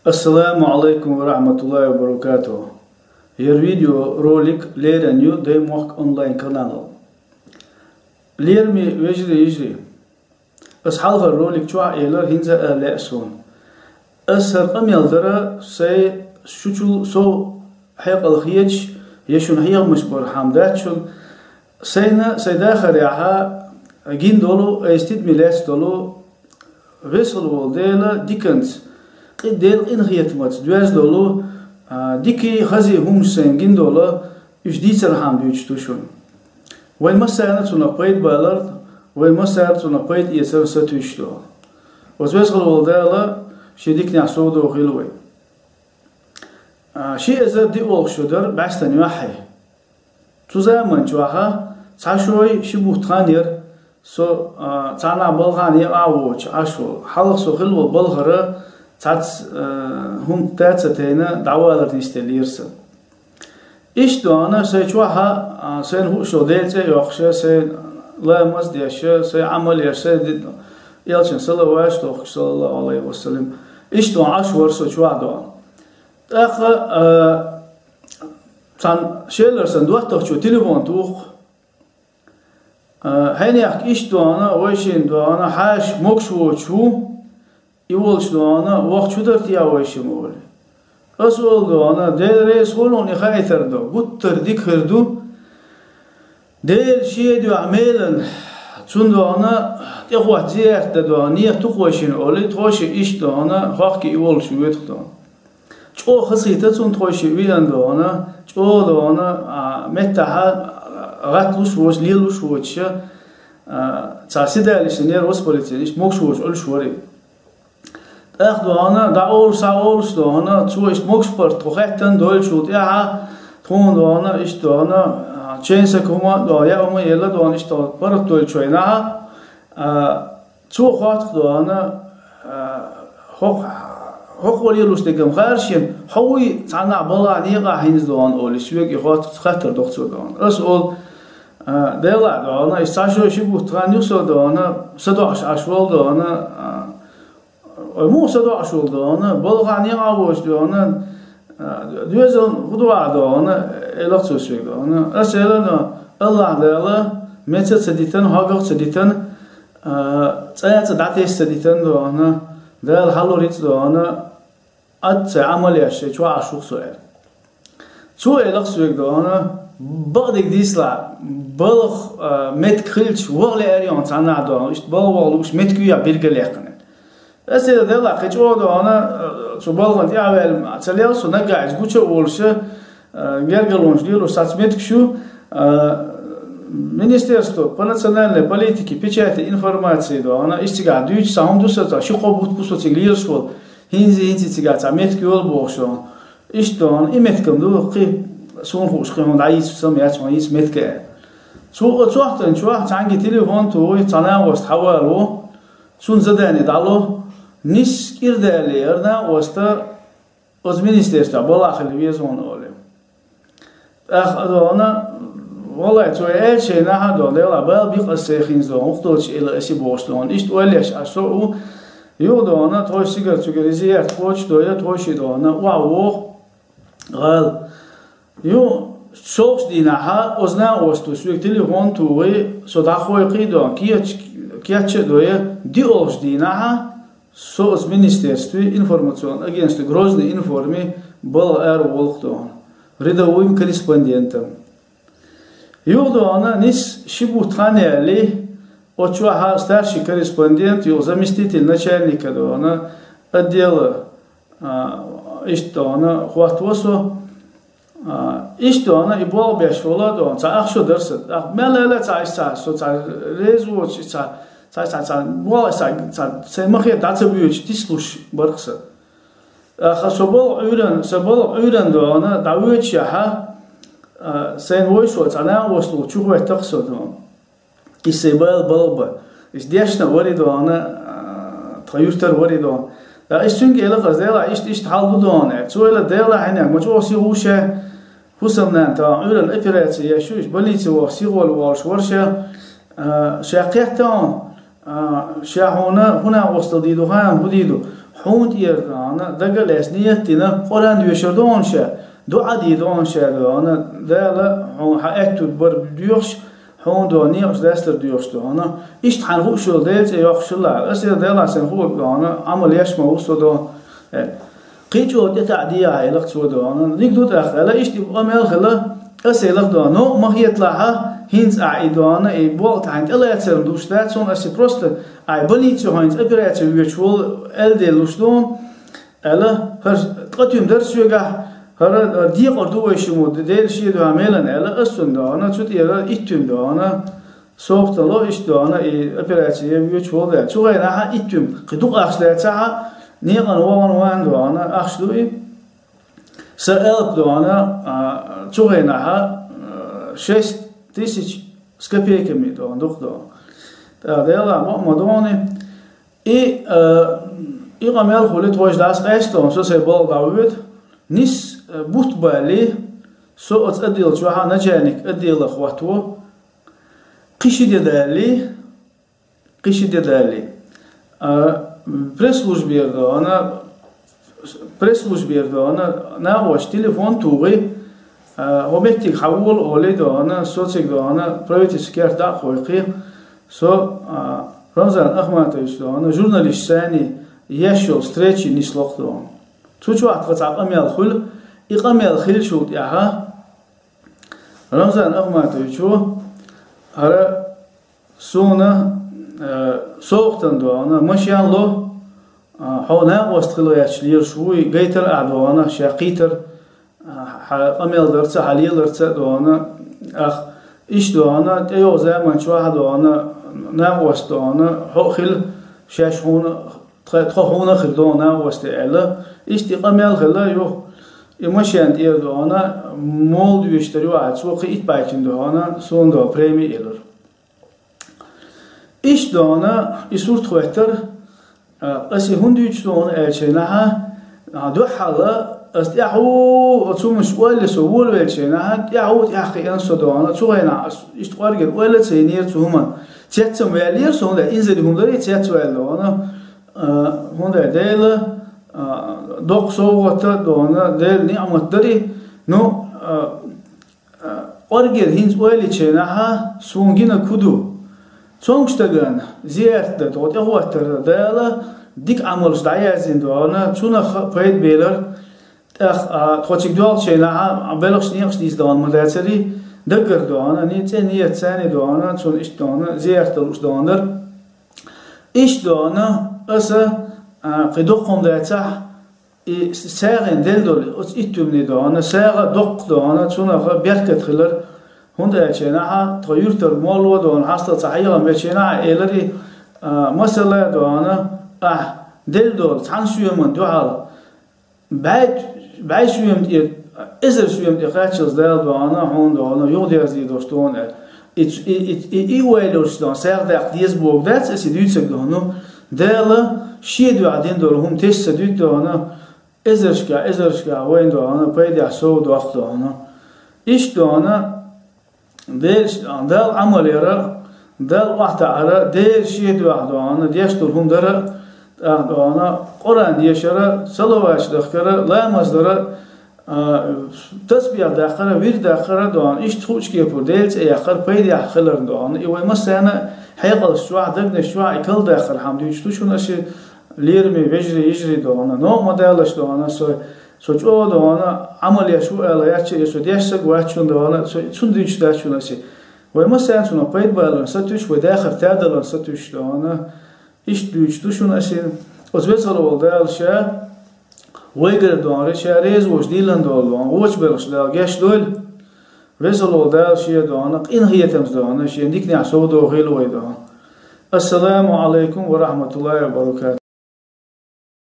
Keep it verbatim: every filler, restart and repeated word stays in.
Ассаламу алейкум ва рахматуллахи ва баракатуху. Ер видеоролик леран ю Даймохк онлайн каналал. Лерми вежри ижри. Ас хьалхар ролик чуа элар хинза а леъсун. Ас хар къамел дара сай шучул сов хьекъал хетш, я шун хьегмаш бар хьам дачун. Сайна сай дахар яха гин долу, ай стидми лес долу, весал вол дела диканц, къи дел къин хетмац, дуяз долу, а, дики хази хумш сайна гин дола, уж дийцар хьам дучу тушун. Вайн массарна цунах пайд балар, вайн массар цунах пайд эцар са туьш до. Оз весал вол дела, ши дикнях сов до хил вай. А, ши эзар ди олхуш дар баьстан яхье. Цу заман чуаха, цхьа шой ши бутт хан яр, со, а, цхьана балхана яа вочу, ашо, хьалха со хилла балхара, цац, а, хӀунт таца тайна, дӀавалар нисте лирса. Ишт дона, сай чуаха, а, сайн хушо делце йохша, сай ламаз деша, сай амал яш, сай ди-, элчин салаваш тохш, саллаллаху алейхи ва саллям. Ишт дона, аш вар со чуа дона. ТӀаккха, а, цан шелар сан доттагъчо телефон тух. А, хьенех ишт дона, вайшин дона, хьаш могш вочу, и волч дона, вах чу дартия вайшин моли. Ас ол дона, дел рейс холун и хайтар до, гуттар дик хир ду. Дел шедуа мелан, цун дона, тӀехват зиярт да дона, не тухойшин оли, тхойши ишт дона, хахки и волч ветх дона. Чо хасита цун тхойши виан дона, чо дона, а, меттаха, гъат луш воч, лил луш воч, а, ца сидалиш нер воспалите, иш могш воч, олш вори. ТӀах дона, да олш, са олш дона, цу иш могш парт, тхо хеттан дольчу тӀяха, тхун дона, иш дона, а, чен са кума, до, я ума ела дона, иш дона, парт дольчу инаха, а, цу хатх дона, а, хох, хох вали луш дегам харшин, хой, цана бала, нига хинз дона, оли, сюег и хатх, хаттар дохцо дона. Ас ол, а, дела дона, иш са шо ши бутхан юсо дона, са дош аш вол дона, а, Ой, муса дош вол дона, балгъан яа воч дона, а, дуэзан худуа дона, элах цусвиг дона. Ас элана, Аллах дала, меца ца дитан, хагах ца дитан, а, цаца датес ца дитан дона, дала халуриц дона, ат ца амал яше, чуа ашух суэл. Цу элах суьг дона, бакъдиг дисла, балх, а, метк хилч, вагъли арион цана дона, ишт балх вагъли уш метк уя бирга лекхне. Эсила дела, кхи чо дона, а, цу балгъан тӀявел, ца лел су нагайс гуча улша, а, гергалунш лилуш сац метк шу, а, Министерство по национальной политике, печати, информации дона, ишт цига дуч, саум дуса, та, ши хо бут бусо циг лилш вол, хинзи, хинзи цига, ца метк йол бохшо. Ишт дона, и меткам ду, кхи сун хуш, кхи хун дайс, сам яц, хун йис метка. Цу, цохтан чуах, цанги телефон туй, цана вост хавалу, цун задани далу, нис кирдали, арна воста, оз министерство, балахали везон оли. Ах, дона, валай, цу элчей наха дона, дела, бал бикъа сехин зон, ухточ ила эси бош дона. Ишт валеш, а со у, ю дона, той сигар цугар изият хоч доя, той ши дона, уа вох, гал. Ю, шолш динаха, озна осту, суек телефон тугы, со дахой кидон, кияч, кияча доя, ди олш динаха, со оз министерстве, информационное агентство Грозный информе, бал эр волх дона. Рядовым корреспондентом. Югдона нис шибут ханели, очуаха старший корреспондент, ю заместитель начальника дона, отдела, а, ишт дона, хватвосо, а, ишт дона, и бол беш вола дона, ца ахшо дарса, а, мелела ца иш ца, со ца резвоч, ца, ца, ца, ца, бол ца, ца, ца махе даца бьюч, тислуш бархса. Аха, со бол Ӏуьйран, со бол Ӏуьйран дона, дӀавоьдуш яха, а, сайн войшо, цӀа нагӀа восту, чухветтах со дона. И сай бал балба. Иш дешна вари дона, а, тха юртар вари дона. Да иш цуьнга эла хаз дела, ишт, ишт хьал бу дона. Цу эла дела хьайна, ма чӀо си гӀуше, хусам нан та, Ӏуьйран операция я шу, иш больнице вох, сигъол волш варша, а, ша кхетта он, а, ша хьуна, хӀуна гӀостал диду, хан хӀу диду. Хьуна тӀера, дона, дага а лаьцна, нийят дина, Къуръан доьшур дона ша, дуӀа дийр дона ша, дона, Дала хьуна хьан аьттув бар доьхуш, хьуна, дона, некъаш дастар доьхуш, дона. Иштта хьайна хууш йолу Делан цӀе йоккхуш хилалахь. Аса эр Делахь, сайна хуур, дона, Ӏамал еш ма ву со, дона. Э, кхин а чӀогӀа тӀетаӀа дехьа аьлла цо, дона. Дика ду тӀаккха аьлла, иштта и къамел хилла, аса элира, дона, новкъа ма хеталахь, хӀинца ахь и, дона, и болх тӀехь хьайна тӀелацар ма дууш дац хьуна, аса просто ахь больнице хьо хӀинца операци воьдуш волу аьлла деллалц, дона. Аьлла, хӀара ткъа туьма дара соьгахь, хӀара, хӀара декъар ду вай шиммо, Делан шен дуьхьа мелла аьлла, ас цунна, дона, цу тӀера итт туьма, дона, совгӀат ло, иштта, дона, и операци воьдуш волу аьлла. Цу хенахь итт туьма, кхин дукха ахча дацахь, некъан вогӀун ван, дона, ахча ду и. Сан элп, дона, а, цу хенахь, а, шесть тысяч с копейками, дона, дукха, дона. ТӀаккха Делахь бакъ ма дона. И, а, и къамел хуьлу тхойша дӀасакъаьста, дона, со сайн балха дӀавоьду. Нис, а, бутт балале, со оцу отдела чохь начальник отдела хӀоттаво. Кхин ши де далале, кхин ши де далале, а, пресс-службера, дона, пресс-службера, дона, накъосташа телефон тухий, а, хӀокху меттиге хьан волу олий, дона, со цига, дона, правительстван керта дӀа а кхойкхий, со, а, Рамзан Ахматович, дона, журналисташца еш йолу встреча нисло-кх, дона. Цу чохь тхан цхьа къамел хуьлу, и къамел хиллачул тӀаьхьа Рамзан Ахматовичо хӀара суна, э, совгӀатана, дона, машен ло, э, хьо накъост хила гӀерташ лелаш вуй, гайтар ахь, дона, ша кхийтар, э, хьан къамел дарца, хьан леларца, дона, ах, иштта, дона, тӀейогӀу заман чохь, дона, накъост, дона, хьо а хила, шаьш хьуна тхо, тхо хьуна а хир дона накъостий аьлла. Иштта и къамел хилла юха. И машен тӀера, дона, молла доьшуш дара юха, цо кхин итт бӀе туьма, дона, суна, дона, преми а элира. Иштта, дона, и сурт хӀоьттира, а, аса и хӀунда дуьйцу, дона, аьллачу хенахь, а, дуьххьал аса тӀаьхьа ву, оцу хӀуманаш олле со волавеллачу хенахь, тӀаьхьа ву, тӀаьхьа кхиъна со, дона. Цу хенахь аса иштта кӀоргера ойла а ца йинера цу хӀуманна. Цец-м ваьллера со, хӀунда аьлча инзаре хӀума дарий, цец-ваьлла, дона. А, хӀунда аьлча Дела, а, доккха совгӀат а, дона, Делан ниӀмат дарий. Ну, а, а, кӀоргера хӀинца ойла йича хенахь, суна гина хӀун ду? Цомгуш стагана зиярат дан тхо тӀехӀоттар Дала дика Ӏамалш дӀаяздина, дона, цунах пайда белар. ТӀаккха, а, тхо цига доьлхучу хенахь, а, белхаш, некъаш дийца, дона, ма дацарий, даггара, дона, ни-, цӀена ниятца, дона, цунна иштта, дона, зиярат дан лууш, дона, дара. Иштта, дона, аса, а, кхин доккха хӀума дацахь, и сагӀина делла долу оцу итт туьманна, дона, сагӀа доккха, дона, цунах беркат хилар. ХӀунда аьлча хенахь тхо юьртара молла, дона, хьастагӀа цхьа хьехам бечу хенахь элира и, а, масала, дона, ахь делла долу цхьана соьмана дуьхьал бӀе, бӀе соьма тӀе, эзар соьма тӀе кхаччалц Дала, дона, хьуна, дона, юхадерзийр долуш, дона, аьлла. И ц-, и, и, и, и ойла йолуш, дона, сагӀа даккха деза бохург дац аса и дуьйцург, дона. Ну, Дала шен дуьхьа дина долу хӀума тесна ца дуьту, дона, эзаршкахь, эзаршкахь вайна, дона, пайдехь сов доккху, дона. Иштта, дона, Делаш, Далла Ӏамал яра, Далла охьатаӀара, Дела шен дуьхьа, дона, деш долу хӀума дара, тӀаккха, дона, Къуръан дешара, салаваташ дахкара, ламаз дара, а, тасбихь даккхара, вирд даккхара, дона, иштта хуучу кепара Делан цӀе яккхар пайдехь хиларна, дона. И вай массарна хьекъалш чохь, дагнаш чохь и калдаккхархьама дуьйцуш ду шуна аса, лераме вежарий, йижарий, дона. Новкъа ма далалаш, дона, со, со чӀогӀа, дона, Ӏамал еш ву аьлла гӀерташ, я со деш саг вац шуна, дона, со, цунна дуьйцуш дац шуна аса. Вай массарна цунах пайда баларна сатуьйсуш, вай дахар тадаларна сатуьйсуш, дона. Иштта дуьйцуш ду шуна аса. Оцу веза волу Дала ша вайгара, дона, ша реза волуш дийлина долу, дона, вочу белхаш Дала гечдойла. Веза волу Дала шен, дона, къинхетамца, дона, шен диканехь совдохийла вай, дона. Ассаламу Ӏалайкум ва рахьматуллахӀи ва баракатухӀ.